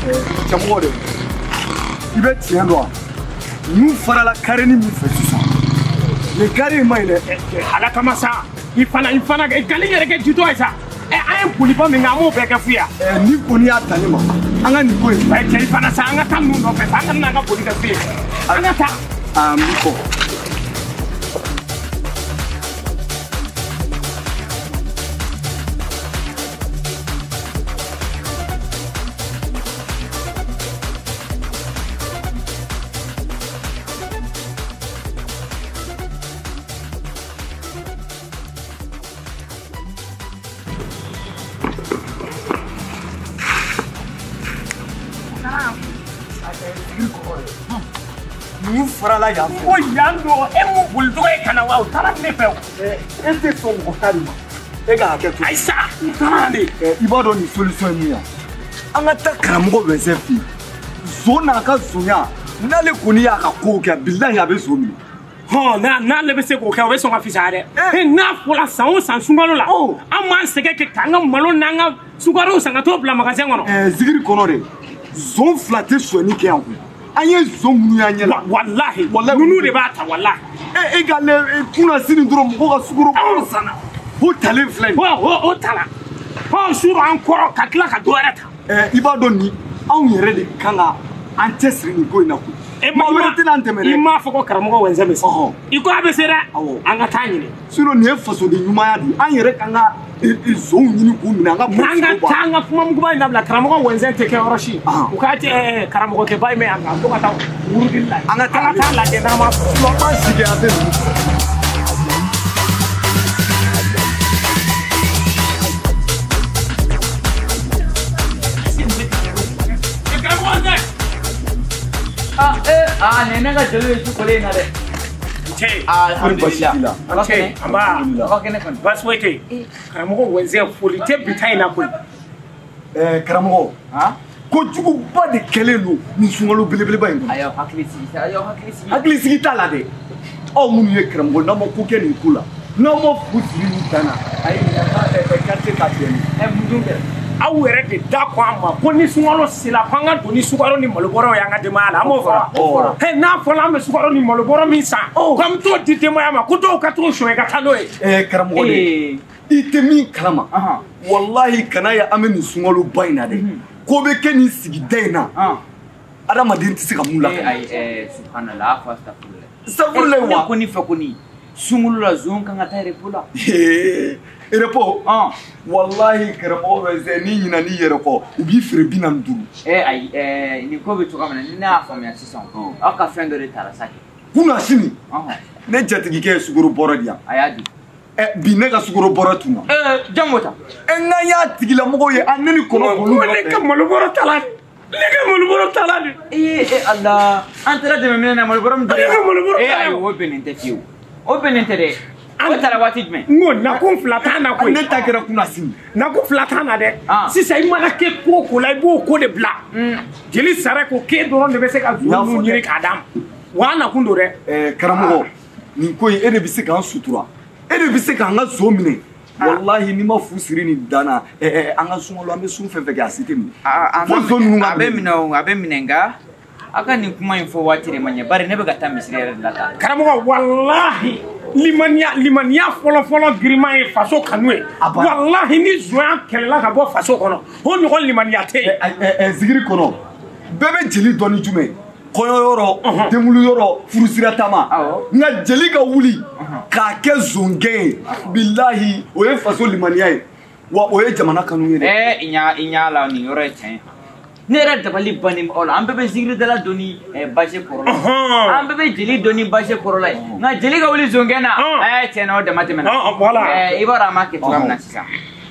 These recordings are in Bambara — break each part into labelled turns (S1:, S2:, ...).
S1: Cɛmɔgɔ de i bɛ tiɲɛ dɔn wa ninnu farala karini min fɛ sisan nin kari in ma ɲi dɛ.
S2: Ala kama sa i fana gali yɛrɛ kɛ jitɔ ye sa. An ye boliba min kɛ an b'o bɛɛ kɛ fu ye.
S1: Ni kɔni y'a ta ne ma an ka nin ko in.
S2: Cɛ i fana sa an ka taa ninnu nɔfɛ sa an kana n'an ka boli kɛ fu ye. An ka taa.
S1: Aa n b'i kɔ. Farala yan fɛ.
S2: Ko yan don e m'u bolitɔgɔ ye ka na wa u taara ne fɛ o.
S1: E tɛ sɔn mɔgɔ ta de ma e ka hakɛ to.
S2: Ayi sa u taara de.
S1: I b'a dɔn nin solution ye mun ye an ka taa karamɔgɔ Wɛnsɛn fɛ yen zon n'a ka zonya n'ale kɔni y'a ka kow kɛ bilahi a bɛ zon minɛ.
S2: Hɔn n'ale bɛ se k'o kɛ o bɛ sɔn ka fisaya dɛ. N'a fɔra san o san sunkalo la an b'an sɛgɛn kɛ k'an ka malo n'an ka sukaro san ka t'o bila magasin kɔnɔ.
S1: Zikiri kɔnɔ de zon fila tɛ sonyani kɛ yan koyi. An ye zon minnu y'an ɲɛ la.
S2: Walahi ninnu de b'a ta walahi.
S1: E ka ne kunna sini dɔrɔn mɔgɔw ka sukaro kɔrɔ sanna. O talen filɛ nin ye.
S2: O tala. Hɔn suru an kɔrɔ ka tila ka dɔ wɛrɛ ta.
S1: I b'a dɔn nin anw yɛrɛ de kan ka an cɛsiri nin ko in na koyi. Maa wɛrɛ tɛna an dɛmɛ dɛ.
S2: I m'a fɔ ko karamɔgɔ Wɛnsɛn bɛ se. I ko a bɛ se dɛ. An ka taa ɲini.
S1: Sinon nin ye fasoden ɲumanya de ye an yɛrɛ kan ka zonw ɲini k'u minɛ an ka
S2: n'an ka taa an ka kuma muguba in dabila karamɔgɔ Wɛnsɛn tɛ kɛ yɔrɔ si. U k'a cɛ karamɔgɔkɛba in bɛ yan ka to ka taa wurudili la.
S1: An ka
S2: taa lajɛ n'an m'a sɔrɔ.
S1: An b'an sigi an tɛ ninnu.
S3: Aa nin ye ne ka jeliw ye su kolen in na dɛ.
S2: Cɛ
S3: alhamdulilah.
S2: Cɛ an b'a baasi foyi tɛ yen. Karamɔgɔ Wɛnsɛn foli tɛ bi ta in na koyi.
S1: Karamɔgɔ kojuguba de kɛlen don nin sunkalo belebeleba in kɔnɔ.
S3: A y'aw hakili sigi a y'aw hakili sigi.
S1: Hakili sigi t'a la dɛ. Aw minnu ye karamɔgɔ n'aw ma ko kɛ nin ko la n'aw ma fu siri nin dan na ayi quartier ka bɛn ni.
S3: Mun dun kɛra.
S2: Aw yɛrɛ de da ko an ma ko ni sunkalo sera ko an ka don ni sukaro ni malobɔrɔ ye an ka denbaya la an b'o fɔ wa. N'a fɔra an bɛ sukaro ni malobɔrɔ min san ko an bɛ t'o di denbaya ma ko dɔw ka t'o sonyɛ ka taa n'o ye.
S1: Karamɔgɔ de i tɛ min kalama walahi kana ye an bɛ nin sunkaloba in na dɛ ko bɛ kɛ nin sigida in na adamaden tɛ se ka mun lakana.
S3: Ayi subhanallah fo astafurulayi.
S1: Astafurulayi wa.
S3: Ne kɔni fɛ kɔni sunkalo la zon kan ka taa repos la.
S1: Repos walahi karamɔgɔ Wɛnsɛn n'i ɲinɛn'i yɛrɛ kɔ u b'i feere 45.
S3: Ayi nin ko bɛ cogoya min na ni ne y'a faamuya sisan aw ka fɛn dɔ de taara sa kɛ.
S1: Kunna sini ne jatigikɛ ye sukaro bɔrɛ di yan.
S3: A y'a di.
S1: Bi ne ka sukaro bɔrɛ tunna.
S3: Jɔn b'o ta.
S1: N'an y'a tigilamɔgɔw ye a ne ni kɔnɔ bolo.
S2: Ne ka malo bɔrɛ ta la ne ka malo bɔrɛ ta la de.
S3: Ala an taara dɛmɛ minɛ na malo bɔrɛ min.
S2: Ne ka malo bɔrɛ ta la.
S3: Ayi o bɛnnen tɛ fiyewu o bɛnnen tɛ dɛ. An taara waati jumɛn?
S2: N ko nakun fila t'an na koyi.
S1: Ne ta kɛra kunna sini.
S2: Nakun fila t'an na dɛ. Sisan i mana kɛ ko o ko la i b'o ko de bila. Jeli sara ko k'e dɔrɔn de bɛ se ka zon ninnu ɲini k'a d'a ma. Wa an nakun don dɛ.
S1: Karamɔgɔ nin ko in e de bɛ se k'an sutura e de bɛ se k'an ka zon minɛ. Walahi n'i ma fu siri nin dan na an ka sunkalo an bɛ sun fɛn fɛn kɛ a si tɛ minɛ. Fo zon ninnu ka minɛ.
S3: A bɛ minɛ o a bɛ minɛ nka. A ka nin kuma in fɔ waati de ma ɲɛ bari ne bɛ ka taa misiri yɛrɛ de la tan.
S2: Karamɔgɔ walahi limaniya fɔlɔ-fɔlɔ giriman ye faso kanu ye. Walahi ni zonya kɛlɛla ka bɔ faso kɔnɔ o ɲɔgɔn limaniya tɛ yen.
S1: Zikiri kɔnɔ bɛɛ bɛ jeli dɔn ni jumɛn ye kɔɲɔ yɔrɔ denkunli yɔrɔ furusira taama nka jeli ka wuli k'a kɛ zongɛn ye bilahi o ye faso limaniya ye wa o ye jamana kanu ye dɛ.
S3: I ɲa la nin yɔrɔ ye tiɲɛ ye. Ne yɛrɛ dabali bannen b'aw la an bɛɛ bɛ zikiridala dɔn ni base kɔrɔla ye an bɛɛ bɛ jeli dɔn ni base kɔrɔla ye nka jeli ka wuli zonkɛ na tiɲɛ na o dama tɛmɛna i b'a dɔn an b'a kɛ cogoya min na sisan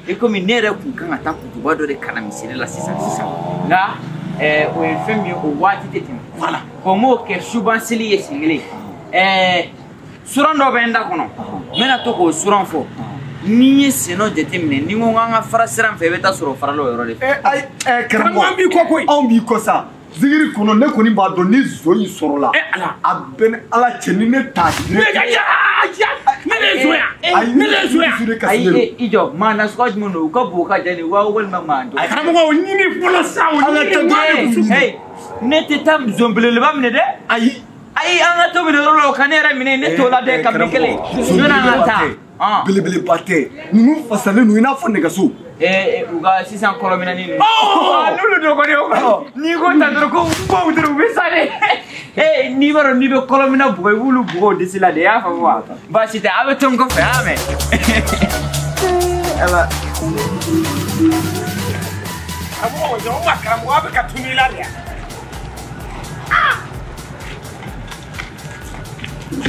S3: i komi ne yɛrɛ kun kan ka taa kutuba dɔ de kalan misiri la sisan sisan nka o ye fɛn min ye o waati tɛ tɛmɛ bon n b'o kɛ suban seli ye siɲɛ kelen suran dɔ bɛ n da kɔnɔ n bɛna to k'o suran fɔ. N'i ye senɔ jateminɛ ni ko k'an ka fara sira in fɛ i bɛ taa sɔrɔ o farala o yɔrɔ de fɛ.
S1: Ayi karamɔgɔ
S2: an b'i kɔ koyi.
S1: Anw b'i kɔ sa zikiri kɔnɔ ne kɔni b'a dɔn ni zon in sɔrɔla.
S2: Ala
S1: a bɛ ni Ala cɛ ni ne t'a
S2: ne ka ya ya ne de ye zon ye. Ne de ye zon ye.
S3: Ayi i jɔ maa nasuguya jumɛn don u ka bon u ka jan ni wa walima maa dɔgɔ.
S2: Karamɔgɔ o ɲini fɔlɔ sa o ɲini.
S3: Ne tɛ taa zon belebeleba minɛ dɛ.
S1: Ayi.
S3: Ayi an ka to minɛ yɔrɔ la o ka ne yɛrɛ minɛ ne t'o la dɛ kabini kelen. Yɔrɔ an ka taa.
S1: Belebeleba tɛ ninnu fasalen don i n'a fɔ nɛgɛso.
S3: U ka sisan kɔlɔminɛni ninnu. N'olu don kɔni o kɔni n'i ko tan dɔrɔn ko baw dɔrɔn u bɛ sa dɛ. N'i b'a dɔn n'i bɛ kɔlɔminɛ bugɔ i b'olu bugɔ o disi la de i y'a faamu wa. Baasi tɛ a bɛ to n kɔfɛ a y'a mɛn. Ala.
S2: Karamɔgɔ o jɔ o ma karamɔgɔ a bɛ ka tunu i la de yan.
S1: N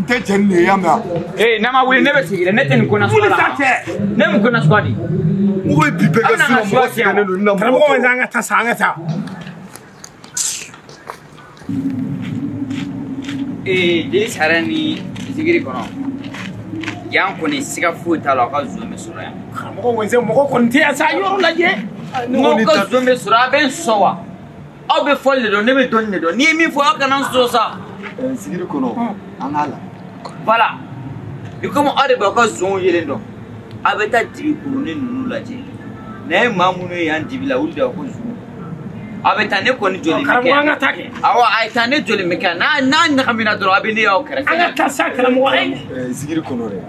S1: tɛ cɛ nin de ye y'a mɛn wa.
S3: N'a ma wuli ne bɛ segin dɛ ne tɛ nin ko nasuguya la. Ne mun ko nasuguya di.
S1: Mɔgɔ ye bi bɛɛ kɛ sinon mɔgɔ sɛgɛnnen don na mɔgɔ.
S2: Karamɔgɔ an ka taa sa an ka taa.
S3: Jeli sara ni zikiri kɔnɔ yan kɔni siga foyi t'a la aw ka zon bɛ sɔrɔ yan.
S2: Karamɔgɔ wɛnse mɔgɔ kɔni tɛ yan sa yɔrɔ lajɛ.
S3: Mɔgɔ ka zon bɛ sɔrɔ a bɛ n sɔn wa. Aw bɛ fɔli de dɔn ne bɛ dɔnni de dɔn n'i ye min fɔ aw kana n sɔsɔ sa.
S1: Sigiri kɔnɔ an k'a la.
S3: Voilà i komi aw de b'aw ka zonw yelen dɔn aw bɛ taa dibi kurunin ninnu lajɛ n'a ye maa minnu ye yan dibi la olu de b'a ko zon. Aw bɛ taa ne kɔni joli bɛ kɛ.
S2: Karamɔgɔ an ka taa kɛ.
S3: Awɔ a ye taa ne joli bɛ kɛ n'a ɲagamina dɔrɔn a bɛ ne y'aw kɛrɛfɛ.
S2: An ka taa sa karamɔgɔ.
S1: Sigiri kɔnɔ dɛ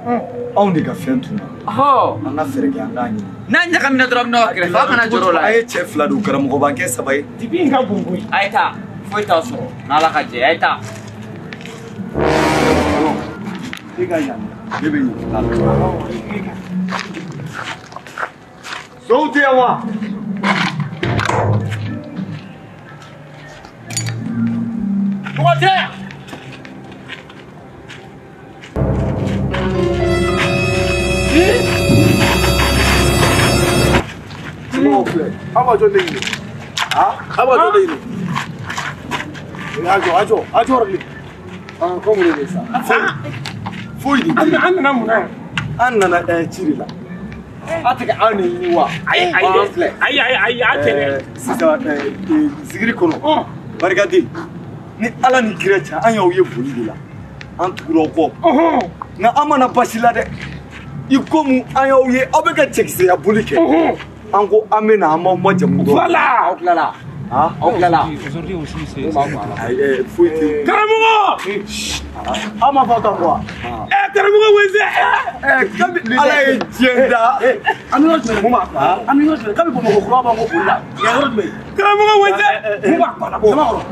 S1: anw de ka fɛn tunna. An ka fɛɛrɛ kɛ an k'a ɲini.
S3: N'a ɲagamina dɔrɔn a bɛ n'aw kɛrɛfɛ aw kana jɔrɔ o la.
S1: A ye cɛ fila don karamɔgɔ b'an kɛ saba ye.
S2: Dibi in ka bon koyi.
S3: A ye taa foyi t'aw sɔrɔ n'Ala ka jɛ a ye taa.
S1: E ka yan ne bɛ yen la. Sow tɛ yan wa.
S2: Mɔgɔ tɛ yan.
S1: Somɔgɔw filɛ.
S4: Aw ma jɔn de ɲini. Aw ma jɔn de ɲini. A jɔ a jɔ a jɔ yɔrɔ kelen.
S1: Ko mun de bɛ sa. Foyi de tɛ yen.
S2: An nana mun na yan.
S1: An nana ci de la. A tɛ kɛ anw de ɲini wa.
S2: Ayi ayi ayi ayi ayi a tɛ dɛ.
S1: Sisan zikiri kɔnɔ. Barikaden. Ni Ala ni kira cɛ an y'aw ye boli de la. An tugura aw kɔ. Nka an mana basi la dɛ. I komi an y'aw ye aw bɛ ka cɛkisɛya boli kɛ. An ko an bɛ na an b'aw majamu dɔrɔn.
S2: Voilà.
S3: Aw tilala. Aw tilala.
S5: Aujourd'hui aussi c'est.
S1: Foyi tɛ.
S2: Karamɔgɔ.
S4: Aw ma fɔ tan quoi.
S2: Karamɔgɔ wɛnse.
S1: Kabi Ala ye diɲɛ da.
S4: An bɛ yɔrɔ jumɛn mun b'a an bɛ yɔrɔ jumɛn kabi Bamakɔ kura b'an ko boli la yan yɔrɔ jumɛn.
S2: Karamɔgɔ wɛnse. Mun b'a kɔ la bɔ.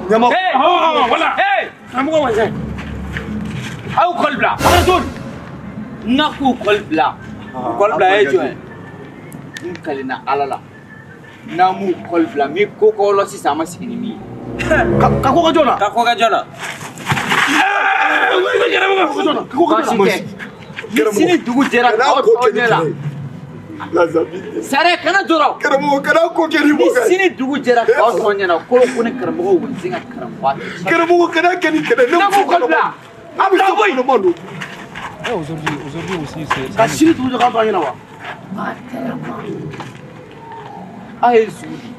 S1: Ɲama.
S2: Voilà. Karamɔgɔ wɛnse.
S3: Aw kɔli bila. N'a k'u kɔli bila. U kɔli bila e ye jɔn ye. N kalenna Ala la. N'a m'u kɔli bila n bɛ ko k'aw la sisan an ma sigi ni min ye.
S4: Ka ko kɛ jɔn na.
S3: Ka ko kɛ jɔn na. Baasi tɛ. Ni sini dugu jɛra k'aw to ɲɛ la. Sare kana jɔrɔ.
S1: Karamɔgɔ kana ko kɛ ni
S3: mɔgɔ ye. Ni sini dugu jɛra k'aw to ɲɛ la ko ko ne karamɔgɔ wɛnse ka karamɔgɔ.
S1: Karamɔgɔ kana kɛ ni kɛlɛ.
S3: Ne m'u kɔli bila.
S1: A bɛ se kɔlɔn don.
S5: Aujourd'hui aussi c'est.
S4: Ka sini dugu jɛ k'aw to ɲɛ la wa.
S3: A ye zu di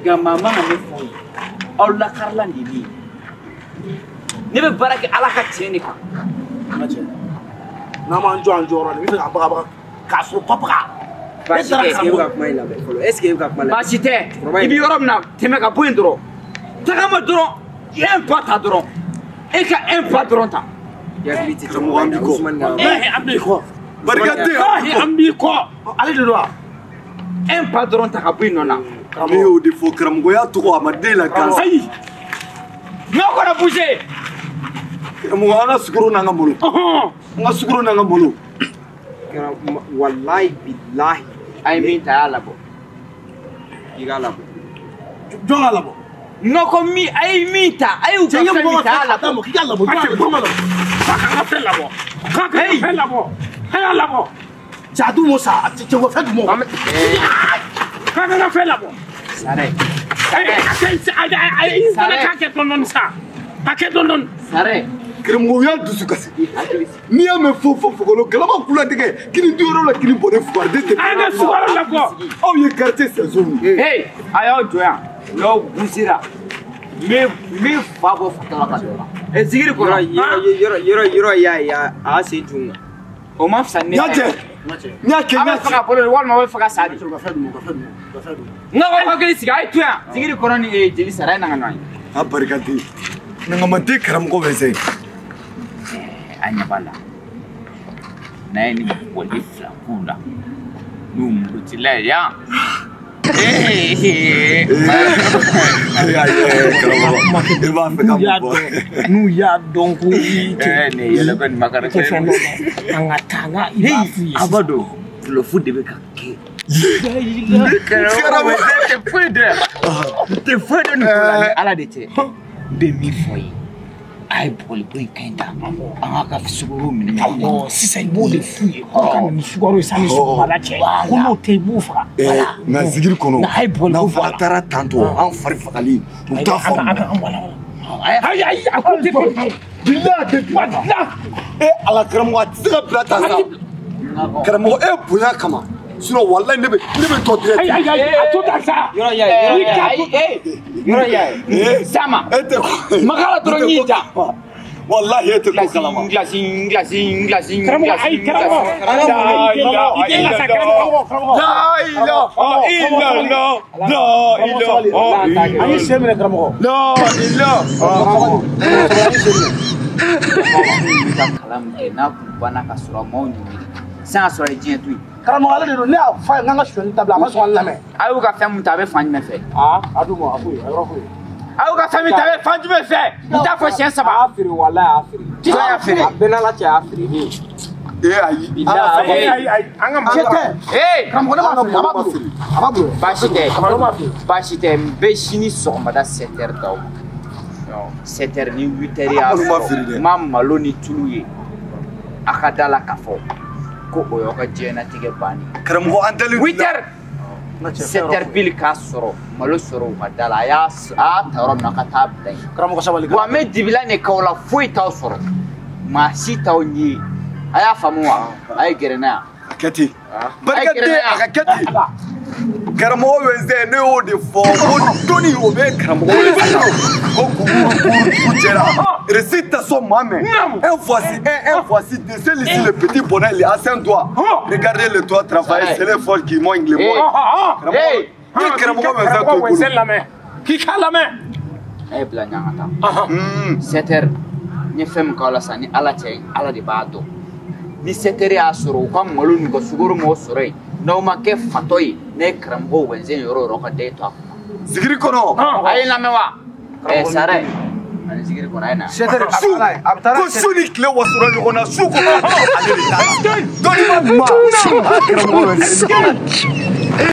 S3: nka maa man ka ne fɔ ye aw lakarila de ye ne bɛ baara kɛ Ala ka tiɲɛ de kan.
S4: An ka cɛ n'an m'an jɔ an jɔyɔrɔ la i bɛ fɛ k'an bagabaga k'a sɔrɔ papaga.
S3: Baasi tɛ
S6: e bɛ ka kuma in lamɛn fɔlɔ est ce que e bɛ ka kuma lamɛn.
S3: Baasi tɛ i bɛ yɔrɔ min na tɛmɛ ka bɔ yen dɔrɔn tagama dɔrɔn un pas ta dɔrɔn e ka un pas dɔrɔn ta.
S6: I hakili tɛ cɛkɔrɔba in na Usumani ka.
S2: An b'i kɔ.
S1: Barikaden
S2: an b'i kɔ.
S4: Ale de don wa.
S3: Un pas dɔrɔn ta ka bɔ yen nɔ na.
S1: Ne y'o de fɔ karamɔgɔya tɔgɔ a ma den la gansan.
S2: Ayi.
S3: N'aw kana bouger.
S1: Karamɔgɔ an ka sukaro n'an ka malo. An ka sukaro n'an ka malo.
S6: Walayi bilahi.
S3: A ye min ta a y'a labɔ. I k'a labɔ.
S4: Jɔn k'a labɔ.
S3: N'aw ko min a ye min ta a y'u ka fɛn min ta a y'a labɔ.
S4: K'i k'a labɔ jɔn k'a labɔ.
S2: K'a ka fɛn labɔ. K'a ka fɛn labɔ. A y'a labɔ.
S4: Cɛ a dun m'o sa cɛ ko fɛn dun m'o.
S2: K'a ka fɛn labɔ.
S3: Sare.
S2: Ayi fana k'a kɛ dɔɔni dɔɔni sa. A kɛ dɔɔni dɔɔni.
S3: Sare.
S1: Karamɔgɔ y'a dusu kasi. N'i y'a mɛn fo fo fogolo galama kulatigɛ kini duyɔrɔ la kini bɔnɛ fugariden tɛ.
S2: An ka sukaro labɔ.
S1: Aw ye quartier saison ye.
S3: Hey a y'aw jɔ yan n'aw gusira N bɛ fa bɔ fatɔ la ka don o la. Zigiri kɔnɔ.
S6: Yɔrɔ y'a ye a y'a sen tun.
S3: O ma fisa ne.
S1: N y'a kɛ. N y'a kɛ.
S3: An bɛ fɛ ka balo de walima aw bɛ fɛ ka sa de. N ka hakili sigi a ye to yan. Zigiri kɔnɔ ni jeli sara ye na ka ɲɔgɔn ye.
S1: A barika den. Nangaman karamɔgɔ bɛ se.
S3: An ɲɛ b'a la. N'a ye nin bɔli fila k'u la. N'u murutila yan.
S2: N'u y'a dɔn ko i tɛ
S3: ne yɛlɛ ko nin makari
S2: tɛ fɛn dɔ la an ka taa n ka i b'a f'u ye
S3: a b'a dɔn bluff de bɛ ka kɛ. Karamɔgɔ tɛ foyi dɔn n tɛ foyi dɔn nin ko la ni Ala de tɛ. N bɛ min fɔ ye a ye bɔgɔliko in ka ɲi ta an k'a ka sukaro minɛ ɲɔgɔn na.
S2: Sisan i b'o de f'u ye ko ka na ni sukaro ye sanni sɔgɔmada cɛ ko n'o tɛ i b'u faga.
S1: Nka zigiri kɔnɔ
S2: nka a ye bɔgɔliko
S1: n'a fɔ a taara tantɔ an fari fagali u t'a faamu.
S2: Ayi ayi a ko tɛ fɛn.
S1: Bilahi a tɛ bila. E Ala karamɔgɔ a tɛ se ka bila tan sa. Karamɔgɔ e bonya kama. Sinon wallahi ne bɛ tɔ tigɛ.
S2: Ayi ayi ayi a to tan sa.
S3: Yɔrɔ y'a ye yɔrɔ y'a ye. Sama.
S1: E tɛ ko.
S3: Makala dɔrɔn y'i ja.
S1: Wallahi e tɛ ko kalama.
S3: Ngilasi ngilasi ngilasi.
S2: Karamɔgɔ ayi karamɔgɔ. I tɛ lasa karamɔgɔ.
S1: La ilaha illallah. La ilaha.
S4: An ye sɛ minɛ karamɔgɔ.
S1: La ilaha.
S4: An ye sɛ minɛ.
S3: Ka kalan min kɛ n'a kun banna ka sɔrɔ a m'aw ɲininka. San ka sɔrɔ a ye diɲɛ to yen.
S4: Karamɔgɔ ale de don ne y'a f'a ye n k'an ka sonyali dabila a ma sɔn ka n lamɛn.
S3: A y'u ka fɛn mun ta a bɛ fan jumɛn fɛ.
S4: Aa a d'u ma a f'u ye a yɔrɔ f'u ye.
S3: A y'u ka fɛn min ta a bɛ fan jumɛn fɛ. N t'a fɔ siɲɛ saba.
S6: A y'a feere walayi a y'a feere.
S3: Jɔn y'a feere.
S6: A bɛɛ n'Ala cɛ a y'a feere ne ye.
S1: Ee ayi.
S2: Ayi ayi ayi an ka
S4: Cɛ tɛ.
S3: Ee.
S4: Karamɔgɔ ne m'a feere a b'a bolo a b'a bolo.
S3: Baasi tɛ.
S4: Karamɔgɔ m'a feere.
S3: Baasi tɛ n bɛ sini sɔgɔmada 7 heures d'aw ma. 7 heures ni 8 heures y'a sɔrɔ n ma malo ni tulu ye. A ka da la k'a fɔ. Ko o y'aw ka diɲɛnatigɛ bannen.
S1: Karamɔgɔ an dalen.
S3: 8 heures 7 heures pile k'a sɔrɔ malo sɔrɔ u ka da la a y'a ta yɔrɔ min na ka taa bila yen.
S4: Karamɔgɔ sabali.
S3: Wa n bɛ dibilan de k'aw la foyi t'aw sɔrɔ maa si t'aw ɲɛ ye a y'a faamu wa a ye gɛrɛ n na yan.
S1: A kɛ ten. Barika den a ka kɛ ten. Karamɔgɔ Wɛnzɛn ne y'o de fɔ ko dɔnni o bɛ karamɔgɔ Wɛnzɛn ko k'u jɛra. Récit tɛ sɔn maa mɛn. Un voici un, un voici deux. Celui-ci le petit bonheur il a cinq doigts. Regardez le doigt travailler, c'est l'effort qui manque le moins.
S3: Hey.
S1: Ni karamɔgɔ Wɛnzɛn to i bolo.
S2: K'i k'a lamɛn.
S3: A ye bila ɲɔgɔn ka taa. 7 heures n ye fɛn min k'aw la sisan ni Ala cɛ Ala de b'a dɔn. Ni 7 heures y'a sɔrɔ u ka malo n'u ka sukaro m'o sɔrɔ yen. N'aw ma kɛ fatɔ ye ne ye karamɔgɔ Wɛnzɛn yɔrɔ o yɔrɔ ka den to a kunna.
S1: Zigiri kɔnɔ.
S3: A ye n lamɛn wa? Sara ani zigiri kɔnɔ a ye na.
S4: 7 heures a bɛ taa
S1: ko su ni tile wasora ɲɔgɔn na su kɔnɔ ale de t'a la. Dɔnni ma maa. Karamɔgɔ Wɛnzɛn.